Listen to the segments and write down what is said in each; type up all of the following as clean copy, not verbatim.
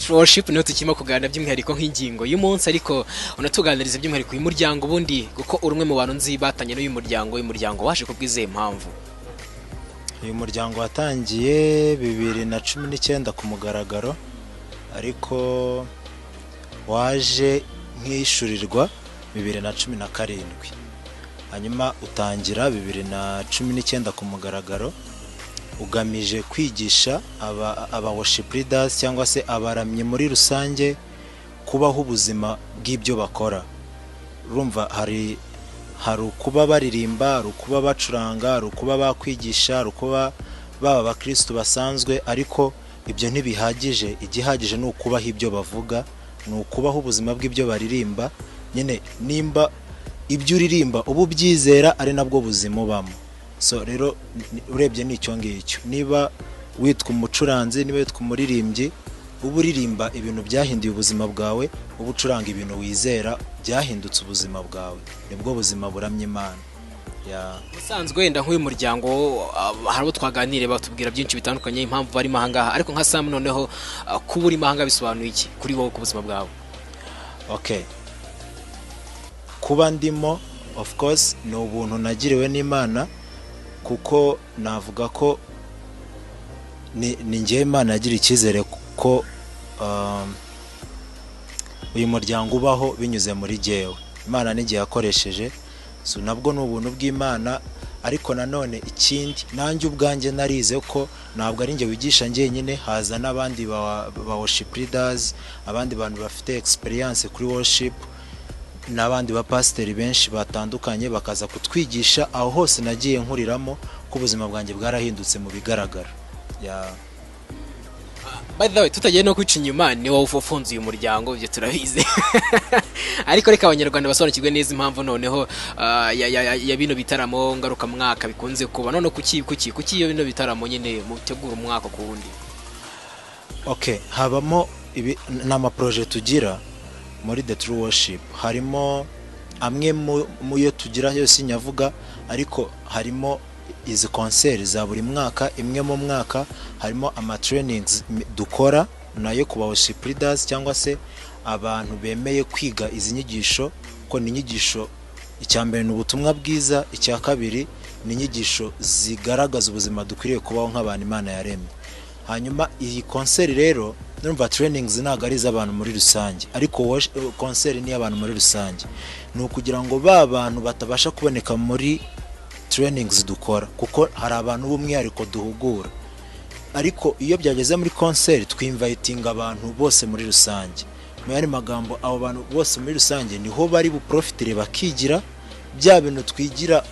True Worship niho tukirimo kuganira by'umwihariko nk'ingingo y'umunsi, ariko unatuganiriza by'umwihariko uyu muryango ubundi, kuko uri umwe mu bantu nzi batanye n'uyu muryango. Uyu muryango waje kubw'izihe mpamvu? Uyu muryango watangiye 2019 ku mugaragaro, ariko waje nk'ishurirwa 2017, hanyuma utangira 2019 ku mugaragaro, ugamije kwigisha aba worship leaders cyangwa se abaramyi muri rusange kubaho ubuzima bw'ibyo bakora. Urumva hari ukuba baririmba, hari ukuba bacuranga, hari ukuba bakwigisha, hari ukuba baba abakirisitu basanzwe, ariko ibyo ntibihagije. Igihagije ni ukubaho ibyo bavuga, ni ukubaho ubuzima bw'ibyo baririmba nyine. Nimba ibyo uririmba uba ubyizera, ari nabwo buzima ubamo. So rero urebye ni icyo ngicyo. Niba witwa umucuranzi, niba witwa umuririmbyi, uba uririmba ibintu byahinduye ubuzima bwawe, uba ucuranga ibintu wizera byahindutse ubuzima bwawe, nibwo buzima buramya Imana ya. Ubusanzwe wenda nk'uyu muryango, hari abo twaganiriye batubwira byinshi bitandukanye impamvu barimo ahangaha, ariko nka Sam noneho, kuba urimo ahangaha bisobanuye iki kuri wowe, ku buzima bwawe? Okay, kuba ndimo, of course, ni ubuntu nagiriwe n'Imana, kuko navuga ko ni njyewe Imana yagiriye icyizere ko uyu muryango ubaho binyuze muri jyewe. Imana n'igihe yakoresheje. So nabwo ni ubuntu bw'Imana. Ariko nanone ikindi, nanjye ubwanjye narize ko ntabwo ari njye wigisha njyenyine, haza n'abandi ba worship leaders, abandi bantu bafite experience kuri worship, n'abandi bapasiteri benshi batandukanye bakaza kutwigisha. Aho hose nagiye nkuriramo ko ubuzima bwanjye bwarahindutse mu bigaragara ya. By the way, tutagiye no kwica inyuma, ni wowe ufunze uyu muryango, ibyo turabizi, ariko reka Abanyarwanda basobanukirwe neza impamvu noneho ya bino bitaramo ngarukamwaka bikunze kuba. None kuki iyo bino bitaramo nyine mutegura umwaka ku wundi? Okay, habamo ibi, ni amaprojet tugira muri The True Worship. Harimo amwe mu yo tugira yose nyavuga, ariko harimo izi concert za buri mwaka, imwe mu mwaka. Harimo ama trainings dukora nayo ku ba worship leaders cyangwa se abantu bemeye kwiga izi nyigisho, ko ni inyigisho, icya mbere ni ubutumwa bwiza, icya kabiri ni inyigisho zigaragaza ubuzima dukwiriye kubaho nk'abantu Imana yaremye. Hanyuma iyi concert rero, numva trainings ntabwo ari iz'abantu muri rusange, ariko concert ni iy'abantu muri rusange. Ni ukugira ngo ba bantu batabasha kuboneka muri trainings dukora, kuko hari abantu b'umwihariko duhugura, ariko iyo byageze muri concert twinvitinga abantu bose muri rusange. Mu yandi magambo, abo bantu bose muri rusange niho bari buprofitire bakigira bya bintu twigira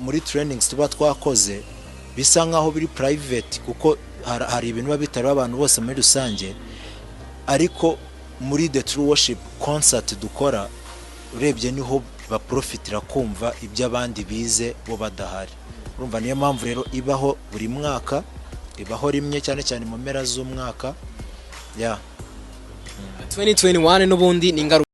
muri trainings tuba twakoze, bisa nkaho biri private, kuko hari ibintu biba bitari abantu bose muri rusange. Ariko muri The True Worship concert dukora, urebye niho baprofitira kumva ibyo abandi bize bo badahari. Urumva niyo mpamvu rero ibaho buri mwaka, ibaho rimwe, cyane cyane mu mpera z'umwaka ya. 2021 n'ubundi ni ingaruka.